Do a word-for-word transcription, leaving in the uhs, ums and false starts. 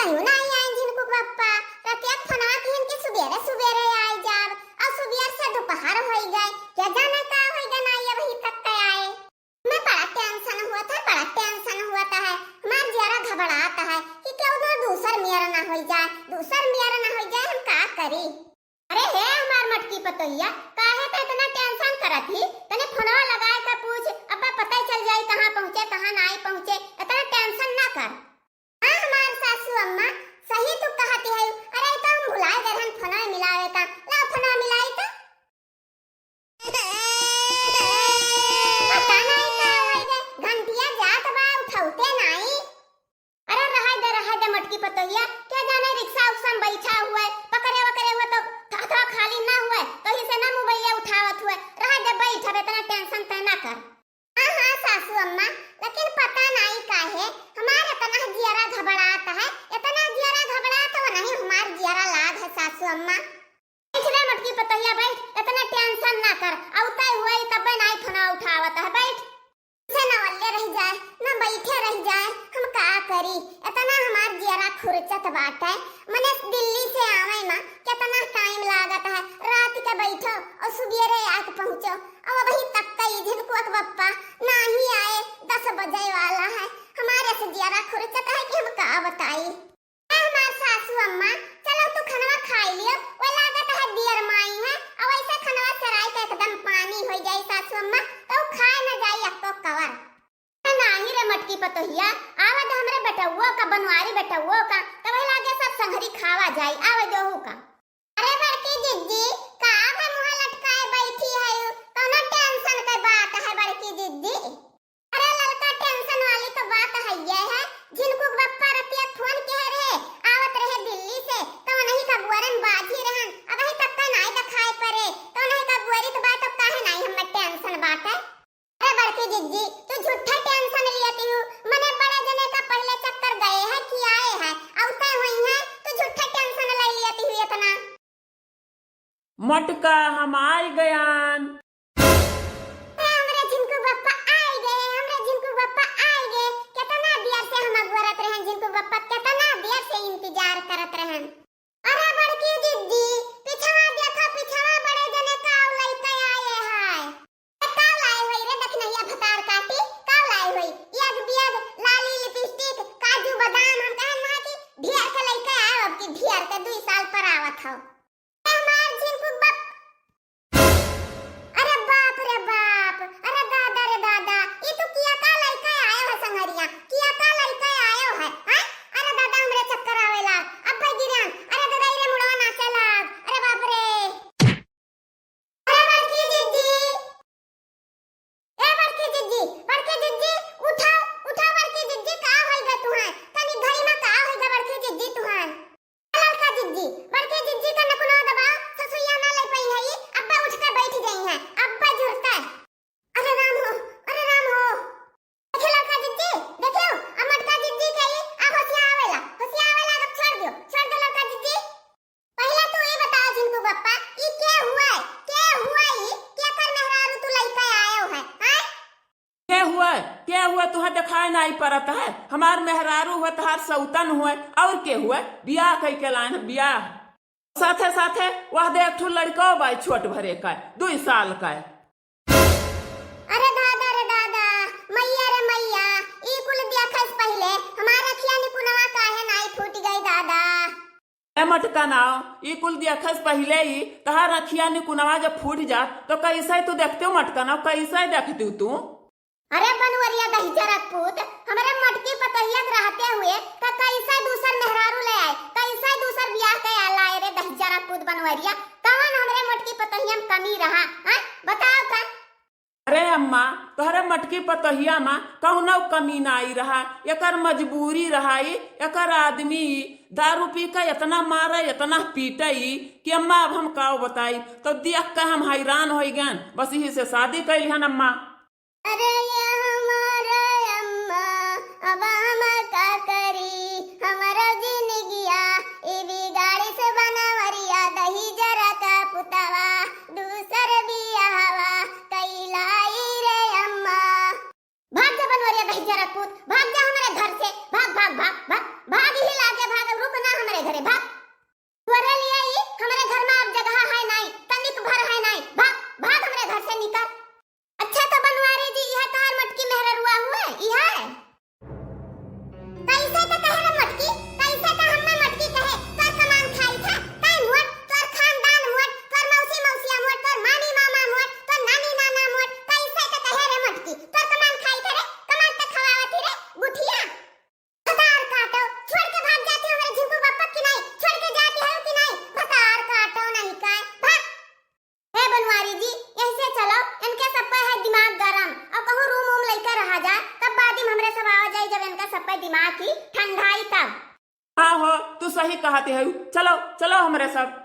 अयो नाई आए झिनकू के बप्पा, रतिया के फोनवा किहिन कि सुबेरे सुबेरे आए जाब, अउ सुबेर से दुपहर होई गए, क्या जाने का होई गए, नाई अबही तक के आए। मैं बड़ा tension हुआ था, बड़ा tension हुआ था है, हमार जियरा घबरात है कि क्यों उधर दूसर मेर ना होई जाए, दूसर मेर ना होई जाए, हम का करी। अरे हे हमार मटकी पतोहिया, काहे त इतना tension करत ही? तने फोनवा लगाए का पूछ, अब्बा पता ही चल जाई कहाँ पहुँचे, कहाँ नाई पहुँचे, इतना tension ना कर। हाँ हमार सासू अम्मा, सही तू कहत ही। अरे तो हम भुलाए गए रहन फोनवा मिलावे का, ला फोनवा मिलाई तो। पता नाई का होई गए, घंटिया जात बा, उठौते नाई। अरे रहे दे, रहे दे मटकी पतोहिया, क्या जाने रिक्शा उक्सा में बैठा हुआ है, पकड़े वकड़े हुआ तो हाथवा खाली ना हुआ है, तो ही से ना मोबाइल उठावत हुआ है। रहे दे, बैठ, अब इतना tension तय ना कर। हाँ, हाँ, सासू अम्मा, लेकिन पता नाई काहे हमार इतना जियरा घबरात है, इतना जियरा घबरात है, नहीं हमार जियरा लाग है सासू अम्मा। बैठ रे मोटकी पतोहिया, बैठ, इतना tension ना कर। अउते हुए ही तब्बे नाई फोनवा उठावत है, बैठ। से न वल्ले रह जाए, न बैठे रह जाए, हम का करी? इतना हमार जियरा खुरचत बाटे। मने दिल्ली से आवे मा कितना time लागत है, रात के बैठो और सुबेरे आके पहुँचो। अब अबही तक कई झिनकुआ के बप्पा नाही आए, दस बजे वाला है। हमारे से जियरा खुरचत है कि हम का बताई। ए हमार सासू अम्मा, चलो तू खनवा खाई लियो, वो लागत है दियर माई है, और वैसे खनवा सराय के एकदम पानी हो जाई सासू अम्मा, तो खाए न जाई अक्को कवर। ए नाही रे मटकी पतोहिया, आवे दे हमरे बेटउओ का, बनवारी बेटउओ का, तब वही लागे सब संघरी खावा जाई, आवे दे ओहू का। अरे बड़की जिज्जी, का भे मुँह लटकाए बैठी है, कौनो tension के बात है बड़की जिज्जी? अरे ललका tension वाली तो बात है ये है, झिनकू के बप्पा रतिया फोन किहे रहे, आवत रहे दिल्ली से, तो उन्हीं का बुअरन बाझी रहन, अबही तक का नाई दिखाई पड़े, तो उन्हीं का बुअरी तो बात अब काहे नाई हमें tension बाटे। अरे बड़की जिज्जी, तू झूठा tension लियती हूँ, मने बड़े जने का पहले चक्कर गए है कि आए है, अउते हुई है, तू झूठा tension ले लियती हूँ इतना। मटका हम आइ गयान। ए, हमरे झिनकू बप्पा आइ गए, हमरे झिनकू बप्पा आइ गए। केतना देर से हम अगोरत रहे, झिनकू बप्पा केतना देर से इंतजार करत रहे। अरे बड़की जिज्जी, पिछवा देखो, पिछवा बड़े जने काव लइके आए हैं। ए, काव लाए होई रे दखिनहिया भतार काटी, काव लाए होई? यग बियग, लाली, लिपस्टिक, काजू, बादाम, हम कहन ना कि ढेर के लइके आए, अब की ढेर के दुई साल पर आवत हो। ए, हमार झिनकू बप-, अरे बाप रे बाप, अरे दादा रे दादा, ई तू किया का लइके आयो है संगरिया, किया का लइके आयो है, हैं? अरे दादा हमरे चक्कर आवे लाग, अब भाई गिरन, अरे दादा ई रे मुड़वा नाचे लाग, अरे बाप रे। अरे बड़की जिज्जी, ए बड़की जिज्जी, बड़की जिज्जी, उठा, उठा बड़की जिज्जी, का होई गा तुहां? तनी घड़ी में का होई गा बड़की जिज्जी तुहां? ए ललका जिज्जी, बड़की जिज्जी का नकुना दबा, ससुइया ना ले पाई है, अब्बा उठ के बैठ गई है, अब्बा जुरता है। अरे राम हो, अरे राम हो। देखियो ललका जिज्जी, देखियो, अब मोटका जिज्जी के ई आ होशिया आवेला, होशिया आवेला, अब छोड़ दियो, छोड़ दो ललका जिज्जी। पहिले तू ई बताओ झिनकू बप्पा, ई के हुआ है? के हुआ ई? केकर मेहरारू तू लइके आयो है? हैं? के हुआ? के हुआ? तुहें देखाए नाई परत है? हमार मेहरारू हुआ, तहार सौतन हुआ, और के हुआ? बियाह कई के लाइन है, बियाह। साथे साथे वह दे एक ठो लड़को बा छोट भरे का, दुई साल का। अरे दादा रे दादा, मैया रे मैया, ई कुल देखस पहिले हमार अखिया निकुनवा काहे नाई फूट गई दादा। ए मटकनाव, ई कुल देखस पहिले ही तहार अखिया निकुनवा जब फूट जात, तो कैसे तू देखते हो मटकनाव, कैसे देखते हो तू? अरे बनवरिया दहिजरा पूत, हमरे मटकी पतोहिया के रहते हुए का कैसे दूसर मेहरारू ले आए, कैसे दूसर बियाह के आ लाए रे दहिजरा पूत बनवरिया, कवन हमरे मटकी पतोहिया में कमी रहा, हैं? बताओ का? अरे अम्मा, तोहरे मटकी पतोहिया मा कौनो कमी नाई रहा, एकर मजबूरी रहा, ई एकर आदमी दारू पी के इतना मारे, इतना पीटे ई कि अम्मा अब हम का बताई, तो देख के हम हैरान होई गन, बस यही से शादी कैली हन अम्मा। अरे ये हमारे अम्मा, अब हम का करी, हमारा जिंदगिया ई बिगाड़ी से बनवरिया दहिजरा का पुतवा। दूसर बियाहवा कैलाई रे अम्मा। भाग जा बनवरिया दहिजरा पूत, भाग जा हमारे घर से, भाग, भाग, भाग, भाग, भाग ही लागे, भाग, की तोर कमान खाई थे रे, कमान त खवावत ही रे, गुठिया। भतार काटो, छोड़ के भाग जाती हो हमरे झिंकू बापा की नाई, छोड़ के जाती हो कि नाई? भतार काटो नहीं काय, भाग। हे बनवारी जी, यही से चलो, इनके सब पे है दिमाग गरम, और कहूँ रूम वूम लेकर रहा जाए, तब बाद में हमरे सब आवा जाए, जब इनका सब पे दिमाग ही ठंडाई तब। हाँ हो, तू सही कहते हो, चलो, चलो हमरे सब।